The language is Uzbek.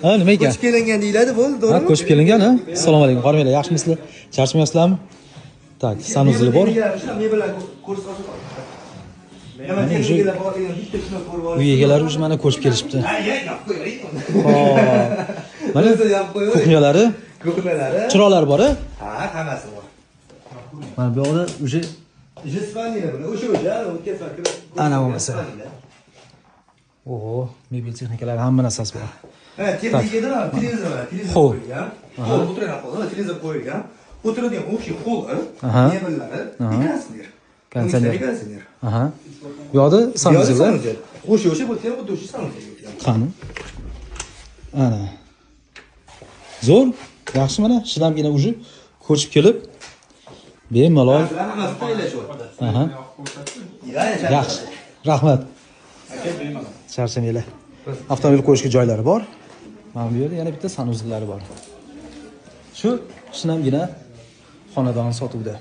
Ha, nima ekan? Ko'chib kelingan deyiladi, bo'ldi, Ha, to'g'rimi? ko'chib kelingan, ha? Assalomu alaykum. Hormanglar, yaxshimisizlar? Charchamayapsizlarmi? Так, санузел i bor. Mebellar ko'rsatib. Mana уже Bitta shuni ko'rib uy egalari уже mana ko'chib kelishibdi. Ha, yopib qo'ying. Hop. Mana O'zi yopib qo'ying. Кухня lari, Кухня lari. chiroqlar bor, a? Ha, hammasi bor. Mana bu yoqda уже Уже спальня lar bular. O'sha, o'tgan safar kirib. Ana bo'lmasa. Oho, mebel texnikalari, hamma narsasi bor. Ha, texnikada ham televizor bor, televizor Xo'p. qo'yilgan. Xo'p, o'tiradigan hol, televizor qo'yilgan. O'tiradigan общий холл, mebellari, konditsioner. Konditsioner. Konditsioner. Aha. Bu yoqda санузел lar. Санузел. O'sha bu ham xuddi o'sha санузел. Qani? Ana. Zo'r, yaxshi, mana shinamgina уже ko'chib kelib bemalol. Hammasi tayinlashyapti. Aha. Yaxshi. Rahmat. Charchamanglar. Avtomobil qo'yishga joylari bor. Mana bu yerda yana bitta санузел lari bor. Shu shinamgina xonadon sotuvda.